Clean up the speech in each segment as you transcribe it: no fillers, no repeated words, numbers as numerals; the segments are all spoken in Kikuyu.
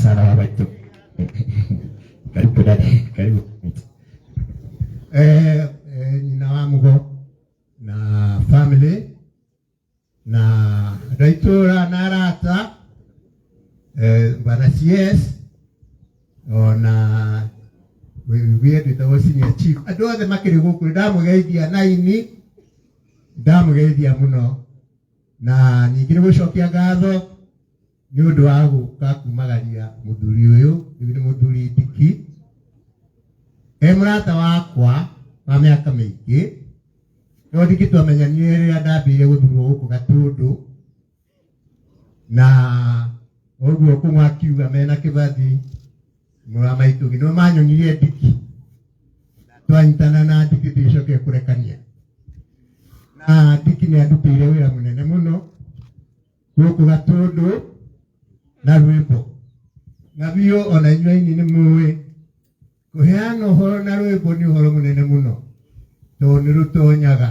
Sana baba yetu. Karibu dada, karibu. Nyina wa Mugo na family na andũ a itũũra na arata, bwana CS ona wĩgue twĩtagwo senior chief, andũ othe makĩrĩ gũkũ ndamũgeithia na ini ndamũgeithia mũno, na ningĩ nĩ gũcokia ngatho nĩ ũndũ wa gũka kumagaria mũthuri ũyũ. Rĩu nĩ mũthuri Ndiki, e mũrata wakwa wa mĩaka mĩingĩ, no Ndiki twamenyanire rĩrĩa ndambĩrĩirie gũthurwo gũkũ Gatũndũ, na ũguo kũng'wa akiuga mena Kĩbathi mũra maitũ nĩo manyonirie Ndiki, na twanyitana na Ndiki tũgĩcokire kũrekania, na Ndiki nĩ andutĩire wĩra mũnene mũno gũkũ Gatũndũ na rwĩmbo, na biũ ona inyuĩ aini nĩ mũĩ kũheana ũhoro na rwĩmbo nĩ ũhoro mũnene mũno, tondũ nĩ rũtonyaga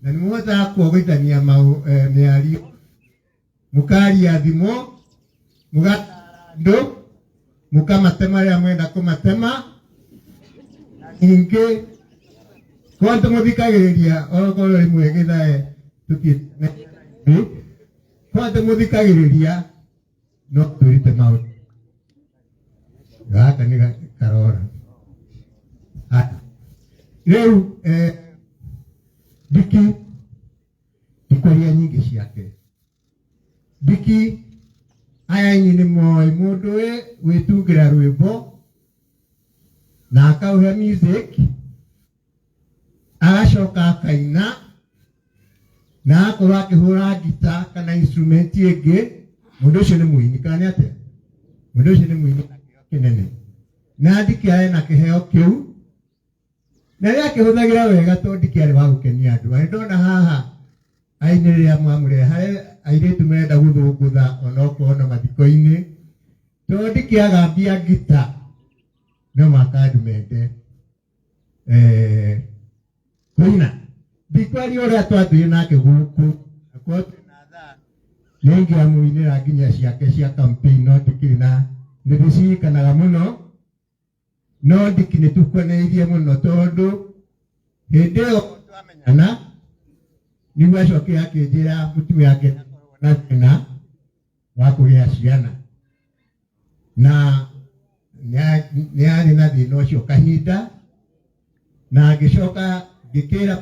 na nĩ mũhotaga kuogoithania mĩario, mũkaria thimo, mũgatara andũ, mũkamatema rĩrĩa mwenda kũmatema. Ningĩ korwo tũmũthikagĩrĩria okorwo rĩmwe gĩthae tũtiĩte, korwo tũmũthikagĩrĩria no twĩrute maũndũ gaka nĩ karora. Haya. Rĩu Ndiki ndikwaria nyingĩ ciake. Ndiki aya inyi nĩ moĩ mũndũ wĩtungĩra rwĩmbo na akauhe music, agacoka akaina na akorwo akĩhũra ngita kana instrument ĩngĩ, mũndũ ũcio nĩ mũini kana nĩ atĩa? Mũndũ ũcio nĩ mũini na kĩheo kĩnene, na Ndiki arĩ na kĩheo kĩu na nĩ akĩhũthagĩra wega, tondũ Ndiki arĩ wa gũkenia andũ. Na ndona haha aini rĩrĩa mwamũrehe harĩ airĩtu marenda gũthũngũtha onokorwo na mathiko-inĩ, tondũ Ndiki agambia ngita no mũhaka andũ mende kũina. Ndikwaria ũrĩa twathiire nake gũkũ, akorwo twĩna thaa nĩ ingĩamũinĩra nginya ciake cia campaign, no ndikĩrĩ na nĩ ndĩcirikanaga mũno. No Ndiki nĩ tũkwanĩirie mũno, tondũ hĩndĩ ĩyo twamenyana nĩguo acokire akĩnjĩra mũtumia wake ndakoragwo na thĩna wa kũgĩa ciana, na nĩ arĩ na thĩna ũcio kahinda, na ngĩcoka ngĩkĩra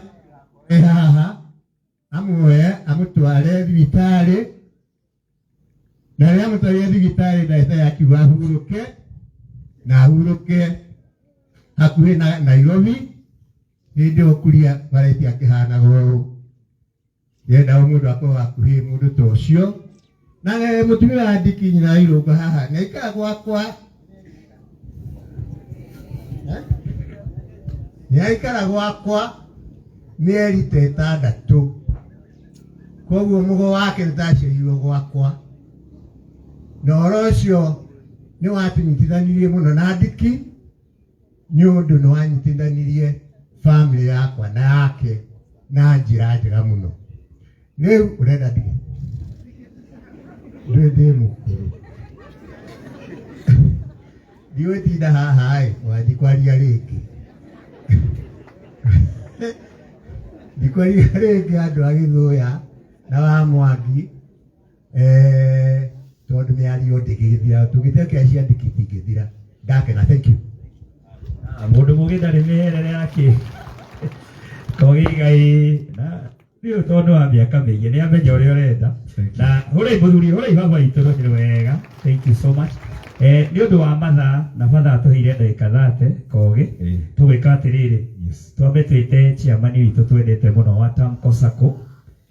e haha amuoye amũtware thibitarĩ, na rĩrĩa amũtwarire thibitarĩ ndagĩtarĩ akiuga ahurũke na ahurũke hakuhĩ na Nairobi. Hĩndĩ ĩyo kuria bareti akĩhanaga ũũ, ndĩrenda o mũndũ akorwo hakuhĩ mũndũ ta ũcio. Na mũtumia wa Ndiki nyina wa Irũngũ haha nĩ aikara gwakwa, nĩ aikara gwakwa mĩeri ta 6, koguo mũgo wake nĩ ndaciarirwo gwakwa, na ũhoro ũcio nĩ watũnyitithanirie mũno na Ndiki, nĩ ũndũ nĩ wanyitithanirie family yakwa na yake na njĩra njega mũno. Rĩu ũrenda ndige ndĩ ndĩ mũkũrũ, ndigũtinda haha ĩ wanji kwaria rĩngĩ, ndikwaria rĩngĩ andũ a Gĩthũya na wa Mwangi, tondũ mĩario ndĩngĩgĩthira, tũngĩtekea cia Ndiki itingĩthira. Ndakena, thank you. Mũndũ mũgĩ ndarĩ mĩherere yake kogigai na rĩu tondũ wa mĩaka mĩingĩ nĩ amenya ũrĩa ũrenda. Na hũrai mũthuri, hũrai baba witũ rũhĩ wega. Thank you so much. Nĩ ũndũ wa mathaa na bathaa tũheire ndagĩka 30 kogĩ, tũgwĩka atĩrĩrĩ, twambe twĩte chairman witũ twendete mũno wa Tamco Sacco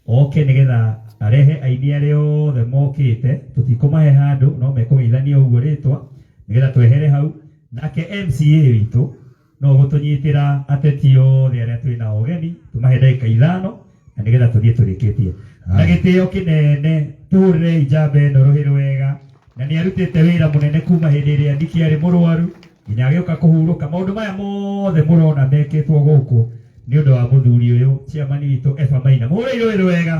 oke nĩgetha arehe aini arĩa othe mokĩte. Tũtikũmahe handũ no mekũgeithania ũguo rĩtwa nĩgetha twehere hau. Nake MCA witũ no gũtũnyitĩra ateti othe arĩa twĩ nao ũgeni, tũmahe ndagĩka 5 na nĩgetha tũthiĩ tũrĩkĩtie na gĩtĩo kĩnene. Tũhũrĩre njamba ĩno rũhĩ rwega, na nĩ arutĩte wĩra mũnene kuma hĩndĩ ĩrĩa Ndiki arĩ mũrwaru nginya agĩũka kũhurũka. Maũndũ maya mothe mũrona mekĩtwo gũkũ nĩ ũndũ wa mũthuri ũyũ, chairman witũ Eva Maina. Mũhũrĩre rũhĩ rwega.